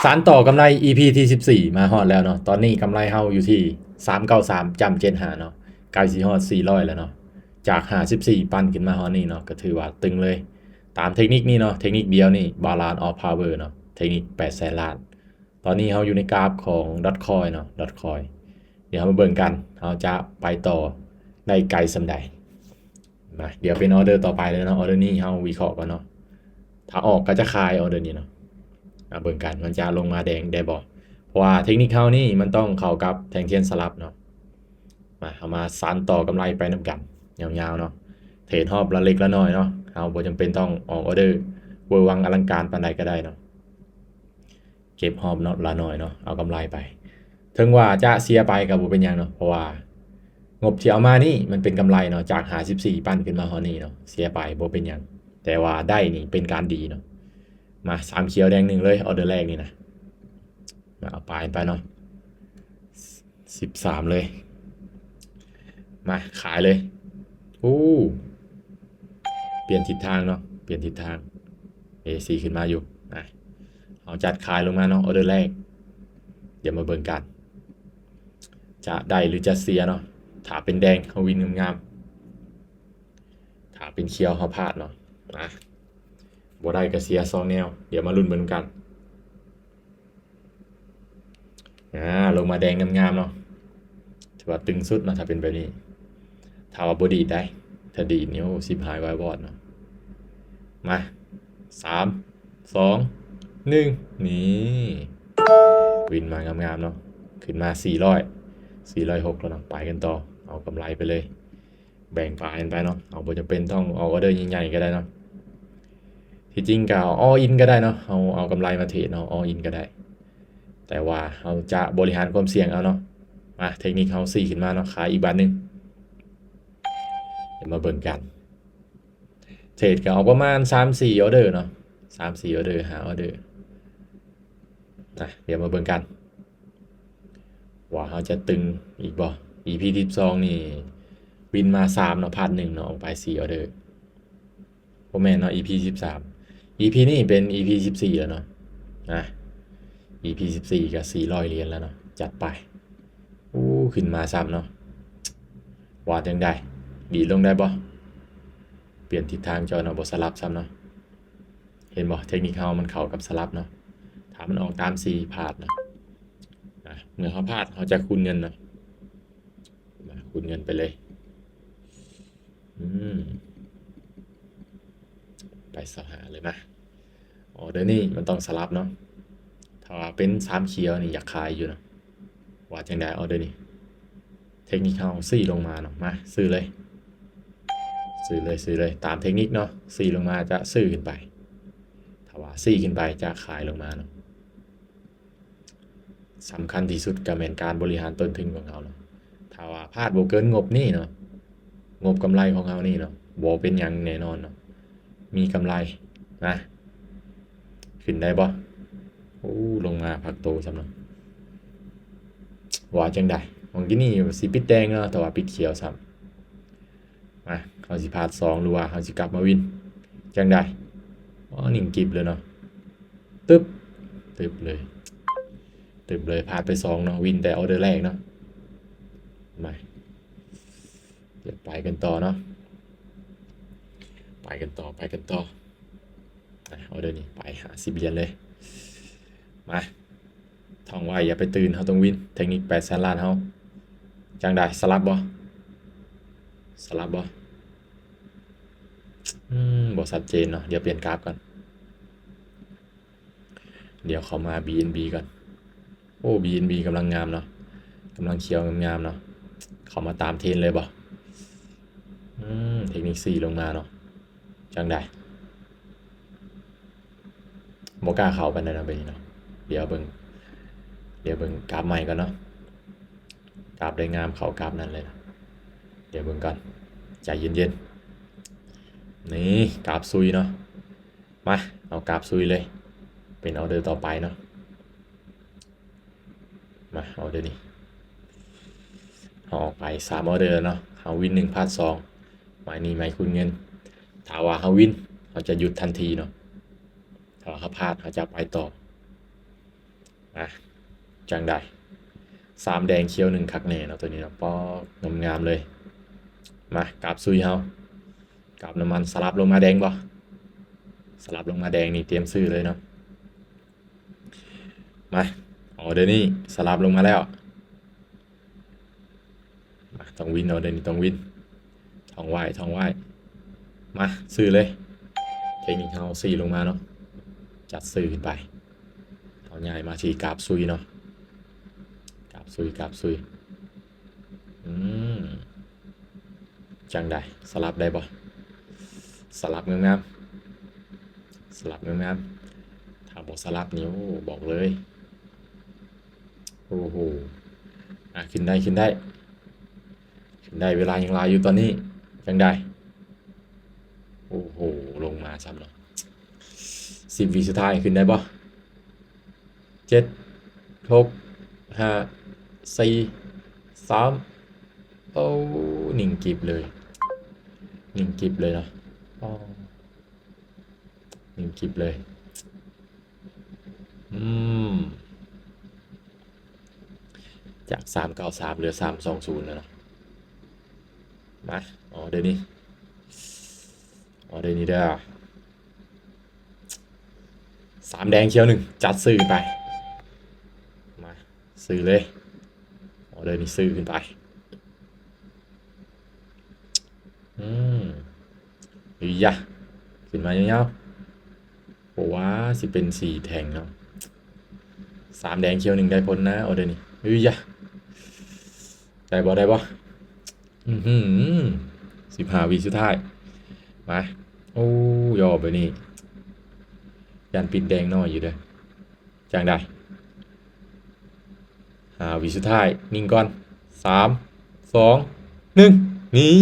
ສານຕໍ່ກຳໄລ ອີພີທີສິບສີ່ ມາຮອດແລ້ວເນາະ. ຕອນນີ້ກຳໄລເຮົາຢູ່ທີ່ສາມເກົ້າສາມຈ້ຳເຈັດຫ້າເນາະ, ໃກ້ຊິຮອດສີ່ຮ້ອຍແລ້ວເນາະ. ຈາກຫ້າສິບສີ່ປັ່ນຂຶ້ນມາຮອດນີ້ເນາະ ກໍຖືວ່າຕຶງເລີຍ. ຕາມເທັກນິກນີ້ເນາະ, ເທັກນິກດຽວນີ້ Balance of Power ເນາະ, ເທັກນິກແປດແສນລ້ານ. ຕອນນີ້ເຮົາຢູ່ໃນກາບຂອງ Dogecoin ເນາະ, Dogecoin. ດຽວເຮົາມາເບິ່ງກັນ ເຮົາຈະໄປຕໍ່ໄດ້ໄກສ່ຳໃດ. ມາ ດຽວເປັນອໍເດີຕໍ່ໄປເລີຍເນາະ. ອໍເດີນີ້ເຮົາວິເຄາະກ່ອນເນາະ. ຖ້າອອກກໍຈະຂາຍອໍເດີນີ້ເນາະ. ມາເບິ່ງກັນ ມັນຈະລົງມາແດງໄດ້ບໍ່? ເພາະວ່າເທັກນິກເຮົານີ້ມັນຕ້ອງເຂົ້າກັບແທ່ງທຽນສະຫຼັບເນາະ. ມາ ເຮົາມາສານຕໍ່ກຳໄລໄປນຳກັນຍາວໆເນາະ. ເທຣດຮອບລະເລັກລະນ້ອຍເນາະ. ເຮົາບໍ່ຈຳເປັນຕ້ອງອອກອໍເດີເວີວັງອະລັງການປານໃດກໍໄດ້ເນາະ. ເກັບຮອບເນາະ ລະໜ້ອຍເນາະ ເອົາກຳໄລໄປ. ເຖິງວ່າຈະເສຍໄປກໍບໍ່ເປັນຫຍັງເນາະ ເພາະວ່າງົບທີ່ເອົາມານີ້ມັນເປັນກຳໄລເນາະ, ຈາກຫ້າສິບສີ່ປັ່ນຂຶ້ນມາຮອດນີ້ເນາະ. ເສຍໄປບໍ່ເປັນຫຍັງ ແຕ່ວ່າໄດ້ນີ້ເປັນການດີເນາະ. ມາ ສາມຂຽວແດງໜຶ່ງເລີຍ ອໍເດີແລກນີ້ນະ. ມາ ເອົາປາຍໄປເນາະ ສິບສາມເລີຍ. ມາ ຂາຍເລີຍ. ໂອ້ ປ່ຽນທິດທາງເນາະ ປ່ຽນທິດທາງ. ເອ ສີ່ຂຶ້ນມາຢູ່. ອ່ະ ເຮົາຈັດຂາຍລົງມາເນາະ ອໍເດີແລກ. ດຽວມາເບິ່ງກັນ ຈະໄດ້ຫຼືຈະເສຍເນາະ. ຖ້າເປັນແດງເຮົາວິນງາມໆ, ຖ້າເປັນຂຽວເຮົາພາດເນາະ. ມາ ບໍ່ໄດ້ກໍເສຍສອງແນວ. ດຽວມາລຸ້ນເບິ່ງນຳກັນ. ອ່າ ລົງມາແດງງາມໆເນາະ ຖືວ່າຕຶງສຸດເນາະ ຖ້າເປັນແບບນີ້. ຖ້າວ່າບໍ່ດີດໄດ໋ ຖ້າດີດນີ້ ໂອ້ ສິບຫ້າກວ່າວອດເນາະ. ມາ ສາມ ສອງ ໜຶ່ງ ນີ້ ວິນມາງາມໆເນາະ. ຂຶ້ນມາສີ່ຮ້ອຍ ສີ່ຮ້ອຍຫົກແລ້ວເນາະ. ໄປກັນຕໍ່ ເອົາກຳໄລໄປເລີຍ. ແບ່ງປານກັນໄປເນາະ, ເຮົາບໍ່ຈຳເປັນຕ້ອງອອກອໍເດີໃຫຍ່ໆກໍໄດ້ເນາະ. ທີ່ຈິງກໍ all in ກໍໄດ້ເນາະ, ເຮົາເອົາກຳໄລມາເທຣດເນາະ all in ກໍໄດ້, ແຕ່ວ່າເຮົາຈະບໍລິຫານຄວາມສ່ຽງເອົາເນາະ. ມາ ເທັກນິກເຮົາຊີ້ຂຶ້ນມາເນາະ, ຂາຍອີກບາດໜຶ່ງ. ດຽວມາເບິ່ງກັນ, ເທຣດກໍເອົາປະມານສາມສີ່ອໍເດີເນາະ, ສາມສີ່ອໍເດີ ຫ້າອໍເດີ. ນະ ດຽວມາເບິ່ງກັນວ່າເຮົາຈະຕຶງອີກບໍ່. ອີພີສິບສອງນີ້ວິນມາສາມເນາະ, ພາດໜຶ່ງເນາະ, ອອກໄປສີ່ອໍເດີ. ບໍ່ແມ່ນເນາະ, ອີພີສິບສາມ, ອີພີນີ້ເປັນອີພີສິບສີ່ແລ້ວເນາະ. ນະ ອີພີສິບສີ່ກໍສີ່ຮ້ອຍຫຼຽນແລ້ວເນາະ, ຈັດໄປ. ໂອ້ ຂຶ້ນມາຊ້ຳເນາະ, ວ່າຈັ່ງໃດ? ດີດລົງໄດ້ບໍ່? ປ່ຽນທິດທາງເຈົ້າເນາະ, ບໍ່ສະຫຼັບຊ້ຳເນາະ. ເຫັນບໍ່? ເທັກນິກເຮົາມັນເຂົ້າກັບສະຫຼັບເນາະ, ຖ້າມັນອອກຕາມສີພາດເນາະ. ອ່ະ ເມື່ອເຮົາພາດ ເຮົາຈະຄູນເງິນເນາະ, ມາ ຄູນເງິນໄປເລີຍ. ອືມ ໄປຊາວຫ້າເລີຍມາ. ອໍເດີນີ້ມັນຕ້ອງສະຫຼັບເນາະ, ຖ້າວ່າເປັນສາມຂຽວນີ້ຢາກຂາຍຢູ່ເນາະ. ວ່າຈັ່ງໃດອໍເດີນີ້? ເທັກນິກເຮົາຊີ້ລົງມາເນາະ, ມາ ຊື້ເລີຍ ຊື້ເລີຍ ຊື້ເລີຍ. ຕາມເທັກນິກເນາະ, ຊີ້ລົງມາຈະຊື້ຂຶ້ນໄປ, ຖ້າວ່າຊີ້ຂຶ້ນໄປຈະຂາຍລົງມາເນາະ. ສຳຄັນທີ່ສຸດກໍແມ່ນການບໍລິຫານຕົ້ນທຶນຂອງເຮົາເນາະ. ຖ້າວ່າພາດບໍ່ເກີນງົບນີ້ເນາະ, ງົບກຳໄລຂອງເຮົານີ້ເນາະ, ບໍ່ເປັນຫຍັງແນ່ນອນເນາະ, ມີກຳໄລ. ນະ ຂຶ້ນໄດ້ບໍ່? ໂອ້ ລົງມາພັກໂຕຊ້ຳເນາະ. ວ່າຈັ່ງໃດ? ຫວ່າງກີ້ນີ້ຊິປິດແດງເນາະ, ແຕ່ວ່າປິດຂຽວຊ້ຳ. ມາ ເຮົາຊິພາດສອງ ຫຼືວ່າເຮົາຊິກັບມາວິນ? ຈັ່ງໃດ? ອໍ ນິ່ງກິບເລີຍເນາະ. ຕຶບ ຕຶບເລີຍ ຕຶບເລີຍ. ພາດໄປສອງເນາະ, ວິນແຕ່ອໍເດີແລກເນາະ. ມາ ດຽວໄປກັນຕໍ່ເນາະ, ໄປກັນຕໍ່ ໄປກັນຕໍ່. ອ່ະ ອໍເດີນີ້ໄປຫ້າສິບຫຼຽນເລີຍ. ມາ ທ່ອງໄວ້ ຢ່າໄປຕື່ນ, ເຮົາຕ້ອງວິນ. ເທັກນິກແປດແສນລ້ານເຮົາ. ຈັ່ງໃດ? ສະຫຼັບບໍ່? ສະຫຼັບບໍ່? ອືມ ບໍ່ຊັດເຈນເນາະ, ດຽວປ່ຽນກາບກ່ອນ. ດຽວເຂົ້າມາ ບີເອັນບີ ກ່ອນ. ໂອ້ ບີເອັນບີ ກຳລັງງາມເນາະ, ກຳລັງຂຽວງາມໆເນາະ. ເຂົ້າມາຕາມເທຣນເລີຍບໍ່? ອືມ ເທັກນິກຊີ້ລົງມາເນາະ. ຈັ່ງໃດ? ບໍ່ກ້າເຂົ້າປານໃດເນາະ ແບບນີ້ເນາະ. ດຽວເບິ່ງ ດຽວເບິ່ງກາບໃໝ່ກ່ອນເນາະ, ກາບໄດ້ງາມເຂົ້າກາບນັ້ນເລີຍ. ດຽວເບິ່ງກ່ອນ ໃຈເຢັນໆ. ນີ້ ກາບຊຸຍເນາະ. ມາ ເອົາກາບຊຸຍເລີຍ, ເປັນອໍເດີຕໍ່ໄປເນາະ. ມາ ອໍເດີນີ້ ເຮົາອອກໄປສາມອໍເດີແລ້ວເນາະ, ເຮົາວິນໜຶ່ງ ພາດສອງ, ໝາຍນີ້ໝາຍຄູນເງິນ. ຖ້າວ່າເຮົາວິນ ເຮົາຈະຢຸດທັນທີເນາະ, ຖ້າວ່າເຮົາພາດ ເຮົາຈະໄປຕໍ່. ອ່ະ ຈັ່ງໃດ? ສາມແດງຂຽວໜຶ່ງ ຄັກແນ່ເນາະ ໂຕນີ້ເນາະ. ປອກ ງາມໆເລີຍ. ມາ ກາບຊຸຍເຮົາ ກາບນ້ຳມັນ ສະຫຼັບລົງມາແດງບໍ່? ສະຫຼັບລົງມາແດງນີ້ ຕຽມຊື້ເລີຍເນາະ. ມາ ອໍເດີນີ້ສະຫຼັບລົງມາແລ້ວ. ມາ ຕ້ອງວິນ ອໍເດີນີ້ຕ້ອງວິນ. ທ່ອງໄວ້ ທ່ອງໄວ້. ມາ ຊື້ເລີຍ. ເທັກນິກເຮົາຊີ້ລົງມາເນາະ ຈັດຊື້ຂຶ້ນໄປ. ເຮົາຍ້າຍມາທີ່ກາບຊຸຍເນາະ ກາບຊຸຍ ກາບຊຸຍ. ອືມ ຈັ່ງໃດ? ສະຫຼັບໄດ້ບໍ່? ສະຫຼັບງາມໆ ສະຫຼັບງາມໆ. ຖ້າບໍ່ສະຫຼັບນີ້ ໂອ້ ບອກເລີຍ. ໂອ້ໂຫ ອ່ະ ຂຶ້ນໄດ້ ຂຶ້ນໄດ້ ຂຶ້ນໄດ້. ເວລາຍັງຫຼາຍຢູ່ຕອນນີ້. ຈັ່ງໃດ? ໂອ້ໂຫ ລົງມາຊ້ຳເນາະ. ສິບວິສຸດທ້າຍ ຂຶ້ນໄດ້ບໍ່? ເຈັດ ຫົກ ຫ້າ ສີ່ ສາມ ໂອ້ ນິ່ງກິບເລີຍ ນິ່ງກິບເລີຍເນາະ. ອໍ ນິ່ງກິບເລີຍ. ອືມ ຈາກສາມເກົ້າສາມ ເຫຼືອສາມສອງສູນແລ້ວເນາະ. ມາ ອໍເດີນີ້ ອໍເດີນີ້ເດີ. ສາມແດງຂຽວໜຶ່ງ ຈັດຊື້ໄປ. ມາ ຊື້ເລີຍ. ອໍເດີນີ້ຊື້ຂຶ້ນໄປ. ອືມ ອີຢະ ຂຶ້ນມາຍາວໆ. ບໍ່ວ່າຊິເປັນສີ່ແທ່ງເນາະ. ສາມແດງຂຽວໜຶ່ງ ໄດ້ຜົນນະ ອໍເດີນີ້. ອີຢະ ໄດ້ບໍ່? ໄດ້ບໍ່? ອືຫື ສິບຫ້າວິສຸດທ້າຍ. ມາ ໂອ້ ຢອບແບບນີ້ ຢ້ານປິດແດງໜ້ອຍຢູ່ເດີ. ຈັ່ງໃດ? ຫ້າວິສຸດທ້າຍ ນິ່ງກ່ອນ. ສາມ ສອງ ໜຶ່ງ ນີ້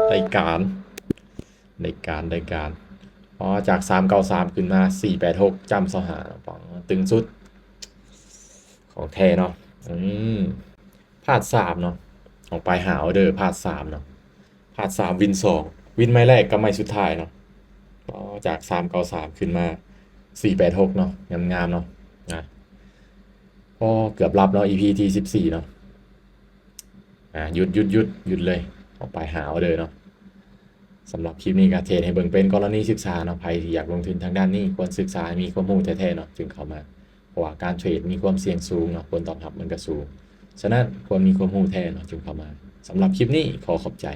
ໄດ້ການ ໄດ້ການ ໄດ້ການ. ອໍ ຈາກສາມເກົ້າສາມ ຂຶ້ນມາສີ່ແປດຫົກ ຈ້ຳຊາວຫ້າ. ປອງ ຕຶງສຸດ ຂອງແທ້ເນາະ. ອືມ ພາດສາມເນາະ ອອກໄປຫ້າອໍເດີ ພາດສາມເນາະ. ພາດສາມ ວິນສອງ ວິນໄມ້ແລກກັບໄມ້ສຸດທ້າຍເນາະ. ອໍ ຈາກສາມເກົ້າສາມ ຂຶ້ນມາສີ່ແປດຫົກເນາະ ງາມໆເນາະ. ອ່ະ ອໍ ເກືອບຫຼັບເນາະ ອີພີທີສິບສີ່ເນາະ. ອ່າ ຢຸດ ຢຸດ ຢຸດ ຢຸດເລີຍ ອອກໄປຫ້າອໍເດີເນາະ. ສຳລັບຄລິບນີ້ກໍເທຣດໃຫ້ເບິ່ງເປັນກໍລະນີສຶກສາເນາະ. ໃຜທີ່ຢາກລົງທຶນທາງດ້ານນີ້ ຄວນສຶກສາໃຫ້ມີຄວາມຮູ້ແທ້ໆເນາະ ຈຶ່ງເຂົ້າມາ. ເພາະວ່າການເທຣດມີຄວາມສ່ຽງສູງເນາະ ຜົນຕອບຮັບມັນກໍສູງ. ສະນັ້ນຄວນມີຄວາມຮູ້ແທ້ເນາະ ຈຶ່ງເຂົ້າມາ. ສຳລັບຄລິບນີ້ຂໍຂອບໃຈ.